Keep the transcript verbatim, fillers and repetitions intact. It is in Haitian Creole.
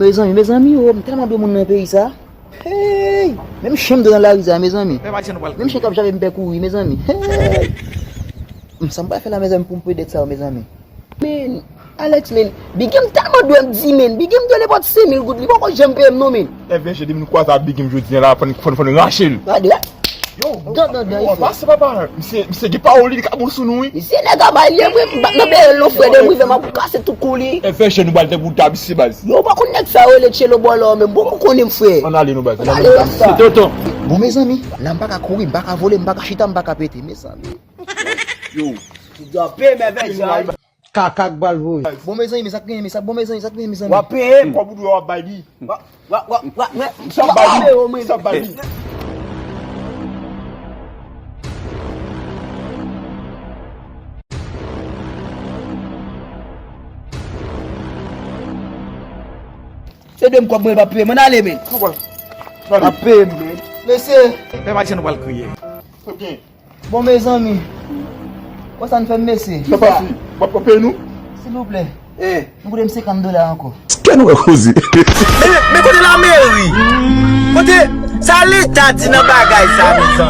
Mezanmi, mezanmi, oh, m tèlman dwe moun nan peyi sa. Hey! Menm chen m dwe nan lari sa, mezanmi. Menm chen k ap jape m pè kouri, mezanmi. Hey! M, sa m pral fè la, mezanmi, pou m peye dèt sa yo, mezanmi. Men, Alex, men, Big M tèlman dwe m di, men, Big M dwe nenpòt senk mil goud, li poko janm peye m non, men. Evè, jedi m kwaze ak Big M jodi a la, fò n, fò n, fò n rache l. Gade, gade. Yo, don, don, don, yo, pase papa. Misye, misye gen pawòl li, li ka bon sou nou, wi. Misye nèg a bay li, wi, m pa nan peye l non, frè, de m rive m ap kase tout kou li. Evè, jedi nou pral debout a misye baz. Yo, pa konn nèg sa yo rele Tchelo Bòlò, men bon, ou konnen m, frè. Ann ale non baz. Ann ale, rasta. Tonton. Bon, mezanmi, la m pa ka kouri, m pa ka vole, m pa ka chita, m pa ka pete, mezanmi. Yo. Ti dòpe, mèvèy, jan. Kaka k bal voye. Bon, mezanmi, sa k gen, mezanmi, bon, mezanmi, sa k gen, mezanmi. W ap peye m. Kòb ou dwe w ap bay li. Wa, wa, wa, wa, mwen, sa bay li. Sa bay li. Se de m kòb mwen pa peye, mwen ale, men. Ap peye m, men. Mesye. Fè machann pral kriye. Bon, mezanmi. Konsa n fè m, mesye. Sa pase. W ap peye nou? Silvouplè. Eh. Nou koute m senkant dola ankò. Kè nou wè koze. Men, men kote lameri? Kote sa leta di nan bagay sa, mezanmi?